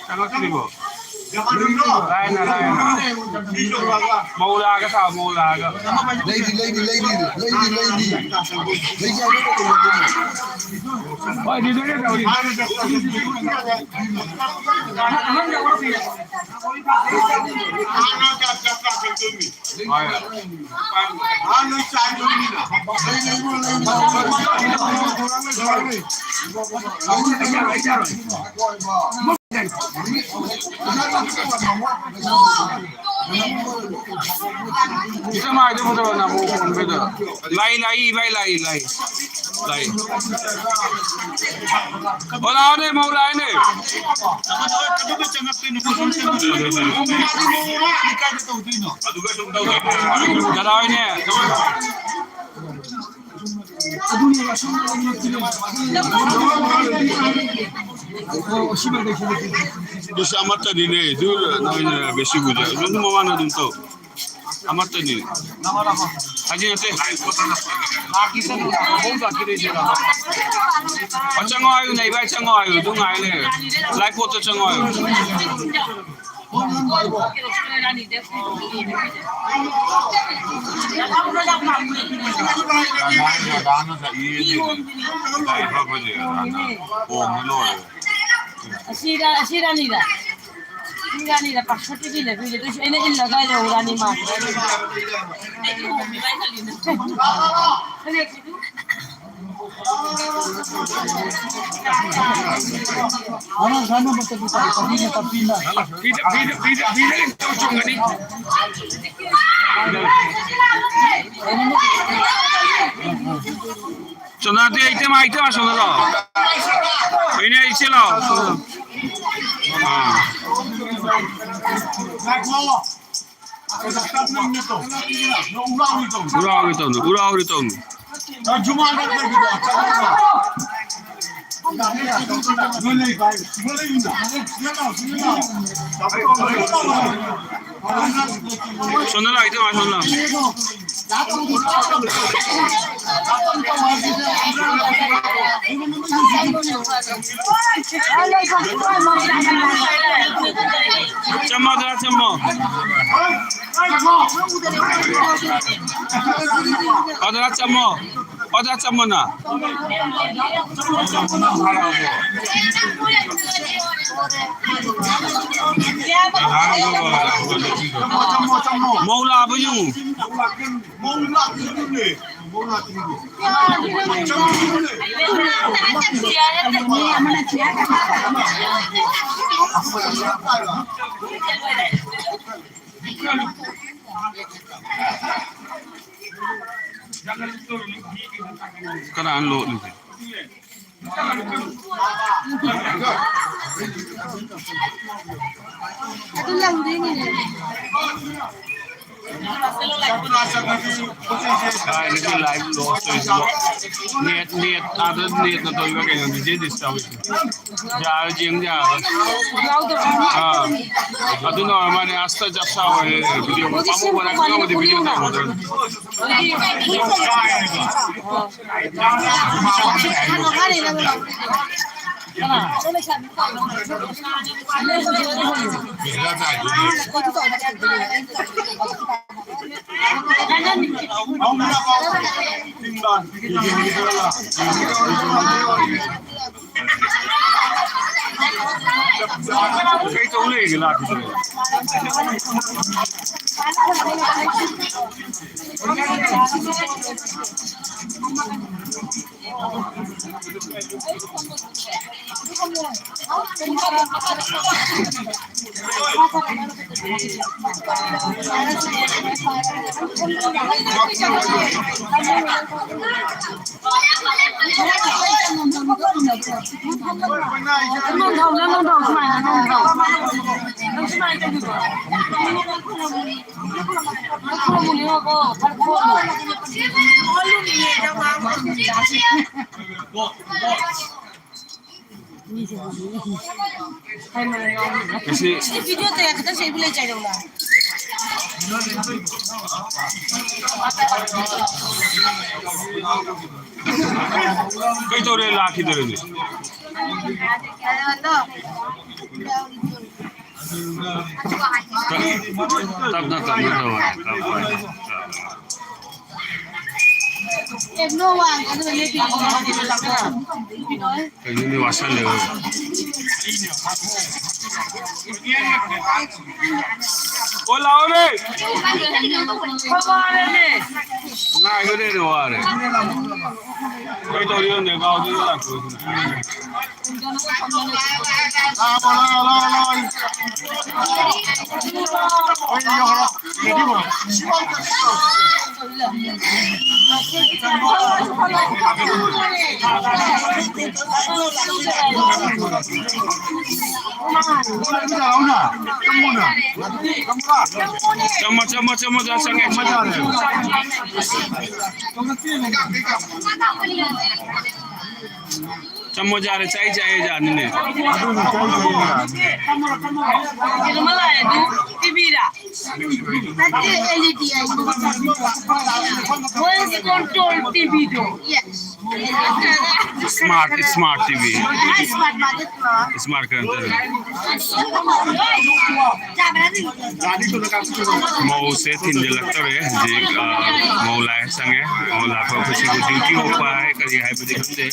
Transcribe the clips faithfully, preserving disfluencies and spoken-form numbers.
ꯆꯪꯉꯛꯇ꯭ꯔꯤꯕꯣ? ꯂꯥꯏꯅ, ꯂꯥꯏꯅ꯫ ꯃꯧ ꯂꯥꯛꯑꯒ ꯁꯥꯎ, ꯃꯧ ꯂꯥꯛꯑꯒ꯫ ꯂꯩꯗꯤ, ꯂꯩꯗꯤ, ꯂꯩꯗꯤ, ꯂꯩꯗꯤ, ꯂꯩꯗꯤ꯫ ꯂꯩꯗꯤ ꯍꯥꯏꯕ ꯀꯩꯅꯣ? ꯍꯣꯏ, ꯑꯗꯨꯗ ꯇꯧꯔꯤ꯫ ꯂꯥꯏ, ꯂꯥꯏ, ꯏꯕꯥꯏ, ꯂꯥꯏ, ꯂꯥꯏ꯫ ꯂꯥꯏ꯫ ꯑꯣ, ꯂꯥꯛꯑꯣꯅꯦ, ꯃꯧ ꯂꯥꯛꯑꯦꯅꯦ꯫ ꯀꯅꯥ ꯍꯣꯏꯅꯦ? ꯑꯗꯨꯁꯨ ꯑꯃꯠꯇꯅꯤꯅꯦ, ꯑꯗꯨ ꯅꯣꯏꯅ ꯕꯦꯁꯤꯕꯨꯗꯤ ꯑꯗꯨꯝ ꯃꯃꯥꯅ ꯑꯗꯨꯝ ꯇꯧ꯫ ꯑꯃꯠꯇꯅꯤ꯫ ꯍꯥꯏꯗꯤ ꯅꯠꯇꯦ꯫ ꯑꯣ, ꯆꯪꯉꯣ ꯍꯥꯏꯌꯨꯅꯦ, ꯏꯕꯥꯏ, ꯆꯪꯉꯣ ꯍꯥꯏꯌꯨ꯫ ꯑꯗꯨ ꯉꯥꯏ ꯂꯩꯔꯦ꯫ ꯂꯥꯏ ꯄꯣꯠꯇ ꯆꯪꯉꯣ ꯍꯥꯏꯌꯨ꯫ ꯑꯁꯤꯔ, ꯑꯁꯤꯔꯅꯤꯔ? ꯁꯤꯔꯅꯤꯔ ꯄꯥꯛꯁꯛꯀꯤꯗꯤ ꯂꯩꯕꯤꯔꯦ꯫ ꯑꯗꯨꯏꯁꯨ ꯑꯩꯅ ꯏꯜꯂꯒ ꯌꯧꯔꯅꯤ ꯃꯥ꯫ ꯉꯔꯥꯡ ꯁꯥꯟꯅꯕ ꯃꯇꯝꯗ ꯇꯥꯏ, ꯇꯥꯕꯤꯅ ꯇꯥꯕꯤꯅ꯫ ꯐꯤꯗ, ꯐꯤꯗ, ꯐꯤꯗ, ꯐꯤꯗ ꯆꯣꯡꯒꯅꯤ꯫ ꯆꯣꯅꯥꯗꯤ ꯏꯇꯩꯃ, ꯏꯇꯩꯃ ꯁꯣꯝꯗ ꯂꯥꯛꯑꯣ꯫ ꯏꯅꯦ, ꯏꯆꯦ ꯂꯥꯛꯑꯣ꯫ ꯑꯥ꯫ ꯎꯔꯥꯎꯔꯤ ꯇꯧꯅꯨ, ꯎꯔꯥꯎꯔꯤ ꯇꯧꯅꯨ꯫ ꯁꯣꯝꯗ ꯂꯥꯛꯑꯣ, ꯏꯇꯩꯃ, ꯁꯣꯝꯗ ꯂꯥꯛꯑꯣ꯫ ꯆꯝꯃꯣ, ꯑꯗꯨꯗ ꯆꯝꯃꯣ꯫ ꯑꯗꯨꯗ ꯆꯝꯃꯣ꯫ ꯑꯣꯖꯥ ꯆꯝꯃꯣꯅ꯫ ꯃꯧ ꯂꯥꯛꯑꯕ ꯌꯦꯡꯉꯨ꯫ ꯀꯅꯥꯅ ꯂꯣꯠꯂꯤꯁꯦ? ꯑꯗꯨ ꯂꯪꯗꯣꯏꯅꯤꯅꯦ꯫ ꯀꯥꯏꯗꯒꯤ live loss ꯇꯧꯔꯤꯁꯤꯕꯣ? Net, net, ꯑꯥꯗ net ꯅ ꯇꯧꯔꯤꯕ ꯀꯩꯅꯣ? ꯗꯤ ꯖꯦ ꯗꯤꯁ ꯇꯧꯔꯤꯁꯦ꯫ ꯌꯥꯔꯣꯏ, ꯌꯦꯡ ꯌꯥꯔꯣꯏ꯫ ꯑꯥ꯫ ꯑꯗꯨꯅ ꯑꯣꯏꯔ ꯃꯥꯅꯦ, ꯑꯁꯇ ꯆꯞ ꯆꯥ ꯑꯣꯏꯔꯦ꯫ Video ꯄꯥꯝꯃꯨꯕꯅ ꯈꯪꯉꯝꯃꯗꯤ video ꯇꯧꯔꯝꯃꯗꯣꯏꯅꯤ꯫ ꯀꯩ ꯇꯧ ꯂꯩꯒꯦ ꯂꯥꯛꯄꯗꯨꯕꯣ? ꯉꯁꯤ ꯁꯤꯗꯤ video ꯇꯌꯥ ꯈꯛꯇꯪ ꯁꯦ ꯏꯕꯨ ꯂꯩ ꯆꯥꯏꯔꯧꯅ꯫ ꯀꯩ ꯇꯧꯔꯦ ꯂꯥꯛꯈꯤꯗ꯭ꯔꯗꯤ? ꯇꯞꯅ ꯇꯞꯅ ꯇꯧ ꯍꯥꯏ, ꯇꯞꯅ꯫ ꯀꯩꯅꯣꯅꯦ ꯋꯥꯁꯜꯂꯦ꯫ ꯑꯣ ꯂꯥꯛꯑꯣꯅꯦ꯫ ꯉꯥꯏꯕꯗꯩꯗ ꯋꯥꯔꯦ꯫ ꯀꯩ ꯇꯧꯔꯤꯅꯣ ꯅꯦ ꯒꯥꯎꯗꯨꯗ ꯂꯥꯛꯇꯣꯏꯁꯤꯅ? ꯆꯝꯃꯣ, ꯆꯝꯃꯣ, ꯆꯝꯃꯣ, ꯆꯪꯉꯦ꯫ ꯆꯥꯃꯁ ꯌꯥꯔꯦ, ꯆꯥꯏ ꯆꯥꯏ ꯌꯥꯅꯤꯅꯦ꯫ ꯑꯗꯨꯅ ꯆꯥꯏ ꯆꯥꯏ ꯌꯥꯅꯤ꯫ ꯀꯩꯅꯣꯝꯃ ꯂꯥꯛꯑꯦ, ꯑꯗꯨ ꯇꯤꯚꯤꯔꯥ? ꯅꯠꯇꯦ, L E D ꯍꯥꯏ꯫ Voice control ꯇꯤꯚꯤꯗꯣ꯫ Yes. Smart, smart TV. ꯑꯥ, smart ꯃꯥꯜꯂꯦ꯫ Smart ꯀꯩꯅꯣ ꯇꯧꯔꯦ꯫ ꯃꯧꯁꯦ ꯊꯤꯟꯖꯤꯜꯂꯛꯇꯧꯔꯦ ꯍꯧꯖꯤꯛ, ꯑ, ꯃꯧ ꯂꯥꯛꯑꯦ, ꯆꯪꯉꯦ꯫ ꯃꯧ ꯂꯥꯛꯄ ꯑꯩꯈꯣꯏ ꯁꯤꯕꯨ duty ꯑꯣꯛꯄ ꯍꯥꯏ ꯀꯔꯤ ꯍꯥꯏꯕꯗꯤ ꯈꯪꯗꯦ꯫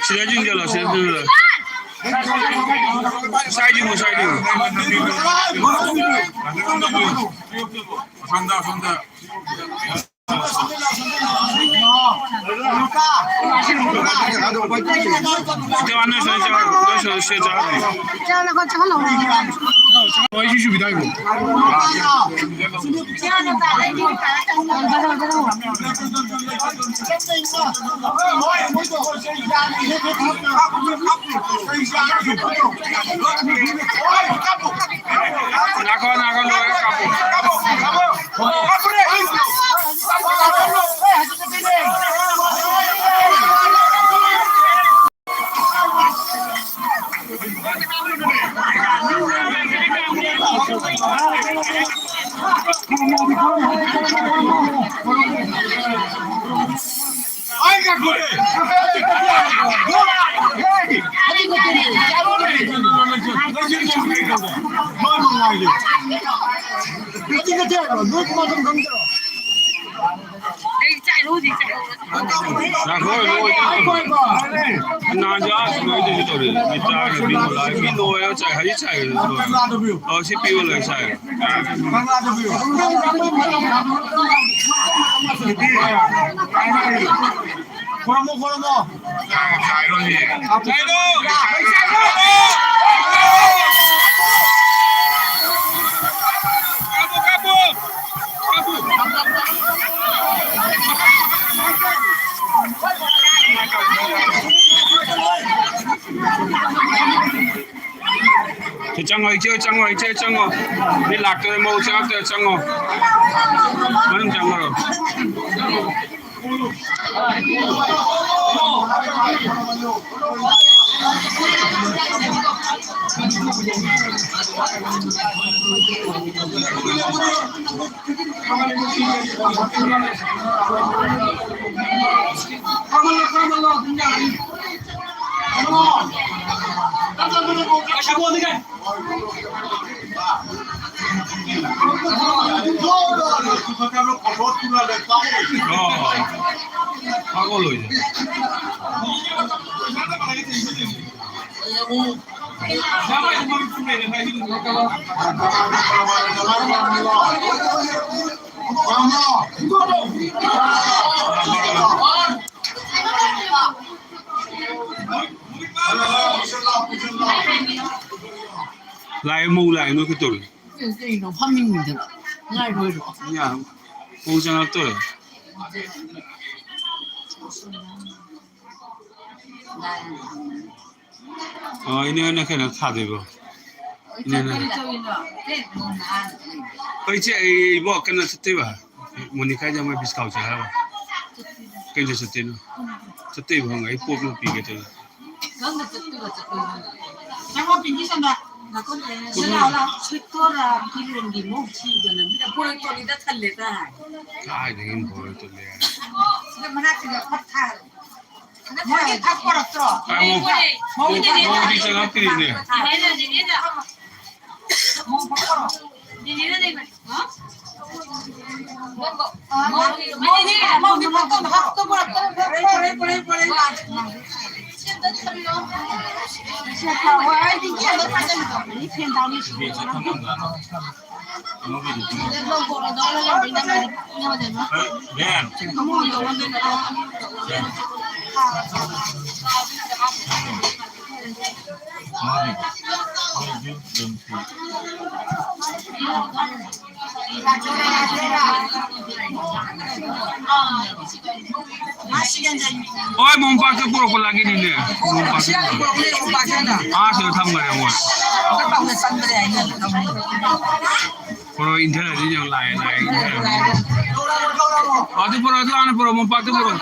ꯁꯤꯗ ꯆꯤꯡꯁꯤꯜꯂꯣ, ꯁꯤꯗ ꯆꯤꯡꯁꯤꯜꯂꯣ꯫ ꯁꯥꯏꯗ ꯌꯦꯡꯉꯣ, ꯁꯥꯏꯗ ꯌꯦꯡꯉꯣ꯫ ꯑꯁꯣꯝꯗ, ꯑꯁꯣꯝꯗ꯫ ꯅꯣꯏ ꯁꯣꯝꯗ ꯁꯤꯗ ꯆꯥꯔꯣ꯫ ꯋꯥꯔꯤꯁꯨ ꯁꯨꯕꯤꯗꯥꯏꯕꯣ꯫ ꯉꯥꯏꯈꯣ, ꯉꯥꯏꯈꯣ, ꯂꯣꯏꯔ ꯀꯥꯞꯄꯣ꯫ ꯉꯥꯏꯈꯣ, ꯂꯣꯏ꯫ ꯅꯍꯥꯟꯁꯨ ꯑꯥ ꯂꯣꯏꯗꯁꯨ ꯇꯧꯔꯤ꯫ ꯃꯤ ꯆꯥꯔꯒ ꯃꯤ ꯂꯣꯏ-, ꯃꯤ ꯂꯣꯏꯔ ꯆꯥꯏ꯫ ꯍꯧꯖꯤꯛ ꯆꯥꯏ꯫ ꯑꯣ, ꯁꯤ ꯄꯤꯌꯣ ꯂꯣꯏ ꯆꯥꯏ꯫ ꯈꯨꯔꯨꯝꯃꯣ, ꯈꯨꯔꯨꯝꯃꯣ꯫ ꯁꯤ ꯆꯪꯉꯣ, ꯏꯆꯦ ꯍꯣꯏ ꯆꯪꯉꯣ, ꯏꯆꯦ ꯍꯣꯏ ꯆꯪꯉꯣ꯫ ꯃꯤ ꯂꯥꯛꯇꯣꯔꯦ, ꯃꯧ ꯆꯪꯉꯛꯇꯣꯔꯦ, ꯆꯪꯉꯣ꯫ ꯃꯅꯨꯡ ꯆꯪꯉꯣ꯫ ꯂꯥꯛꯑꯦ, ꯃꯧ ꯂꯥꯛꯑꯦ, ꯅꯣꯏ ꯀꯩꯗꯧꯔꯤ? ꯀꯩꯅꯣ, ꯐꯝꯃꯤꯉꯩꯗ ꯉꯥꯏꯔꯣꯏꯔꯣ? ꯌꯥꯔꯣꯏ꯫ ꯃꯧ ꯆꯪꯉꯛꯇꯣꯔꯦ꯫ ꯑ, ꯏꯅꯦ ꯍꯣꯏꯅ ꯀꯩꯅꯣ ꯊꯥꯗꯣꯏꯕꯣ? ꯏꯅꯦ ꯍꯣꯏꯅ꯫ ꯀꯔꯤ ꯇꯧꯔꯤꯅꯣ? ꯀꯩ ꯅꯍꯥꯟ ꯍꯣꯏ, ꯏꯆꯦ, ꯑꯩ, ꯏꯕꯣ, ꯀꯩꯅꯣ ꯆꯠꯇꯣꯏꯕ? ꯃꯣꯅꯤꯀꯥꯒꯤ ꯑꯃ ꯕꯤꯁꯀꯥꯎ ꯆꯠ ꯍꯥꯏꯕ꯫ ꯀꯩꯗ ꯆꯠꯇꯣꯏꯅꯣ? ꯆꯠꯇꯣꯏꯕ ꯍꯪꯉ ꯑꯩ ꯄꯣꯠ ꯑꯃ ꯄꯤꯒꯦ ꯇꯧꯕ꯫ ꯅꯪꯅ ꯆꯠꯇꯣꯏꯕ, ꯆꯠꯇꯣꯏꯕ꯫ ꯅꯪꯉꯣ ꯄꯤꯡꯀꯤ ꯁꯣꯝꯗ꯫ ꯅꯥꯀꯣꯡꯗ ꯂꯥꯎ, ꯂꯥꯎ꯫ ꯁꯤꯠꯇꯣꯔꯥ ꯐꯤꯔꯣꯟꯒꯤ ꯃꯍꯨꯠ ꯊꯤꯗꯅ ꯃꯤꯅ ꯄꯣꯔꯣꯏ ꯇꯣꯂꯤꯗ ꯊꯜꯂꯦ ꯇꯥꯏ꯫ ꯀꯥꯏꯗꯒꯤ ꯄꯣꯔꯣꯏ ꯇꯣꯂꯤ ꯍꯥꯏ? ꯁꯤꯗ ꯃꯅꯥꯛꯁꯤꯗ ꯐꯠ ꯊꯥꯔꯦ꯫ ꯃꯣꯏ ꯐꯛ ꯄꯣꯔꯛꯇ꯭ꯔꯣ? ꯃꯧ-, ꯃꯧꯗꯤ ꯆꯪꯉꯛꯇ꯭ꯔꯤꯅꯦ꯫ ꯍꯣꯏ, ꯃꯣꯝꯄꯥꯛꯇ ꯄꯨꯔꯛꯄ ꯂꯥꯛꯈꯤꯅꯤꯅꯦ꯫ ꯃꯣꯝꯄꯥꯛꯇ ꯄꯨꯔꯛꯄ꯫ ꯑꯥ, ꯁꯤꯗ ꯊꯝꯈꯔꯦ ꯃꯣꯏ꯫ ꯄꯨꯔꯛꯑꯣ, ꯏꯟꯊꯔꯗꯤ ꯌꯥꯝ ꯂꯥꯛꯑꯦ, ꯂꯥꯛꯑꯦ, ꯏꯟꯊꯔꯗꯤ꯫ ꯑꯗꯨ ꯄꯨꯔꯛꯑꯣ, ꯑꯗꯨ ꯍꯥꯟꯅ ꯄꯨꯔꯛꯑꯣ, ꯃꯣꯝꯄꯥꯛꯇ ꯄꯨꯔꯛꯑꯣ꯫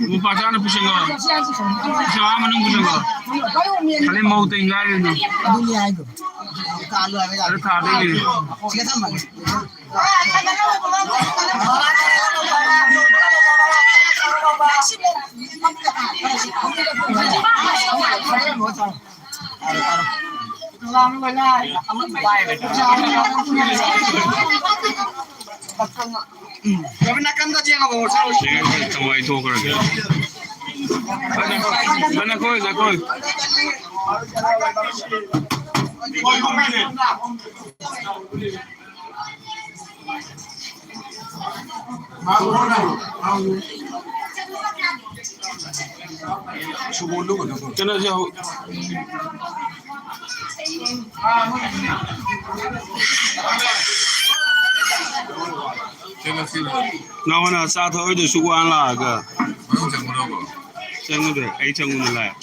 ꯃꯣꯝꯄꯥꯛꯇ ꯍꯥꯟꯅ ꯄꯨꯁꯤꯜꯂꯣ꯫ ꯄꯨꯁꯤꯜꯂꯣ, ꯑꯥ ꯃꯅꯨꯡ ꯄꯨꯁꯤꯜꯂꯣ꯫ ꯈꯜꯂꯤ ꯃꯧ ꯇꯩ ꯉꯥꯏꯔꯤꯅꯣ꯫ ꯑꯗꯨꯅꯤ ꯍꯥꯏꯗꯣ꯫ ꯑꯗꯨ ꯊꯥꯗꯣꯏꯅꯦ꯫ ꯁꯤꯗ ꯊꯝꯃꯒꯦ꯫ ꯌꯦꯡꯉꯦ, ꯊꯝꯃꯣ, ꯑꯩ ꯊꯣꯛꯈ꯭ꯔꯒꯦ꯫ ꯉꯥꯏꯈꯣ, ꯉꯥꯏꯈꯣ꯫ ꯀꯩꯅꯣꯁꯦ ꯍꯧ-, ꯅꯉꯣꯟꯗ ꯆꯥ ꯊꯛꯑꯣꯏꯗꯣꯏ ꯁꯨꯛ ꯋꯥꯅ ꯂꯥꯛꯑꯒ꯫ ꯆꯪꯉꯨꯗꯣꯏ ꯑꯩ ꯆꯪꯉꯨꯅ ꯂꯥꯛꯑꯦ꯫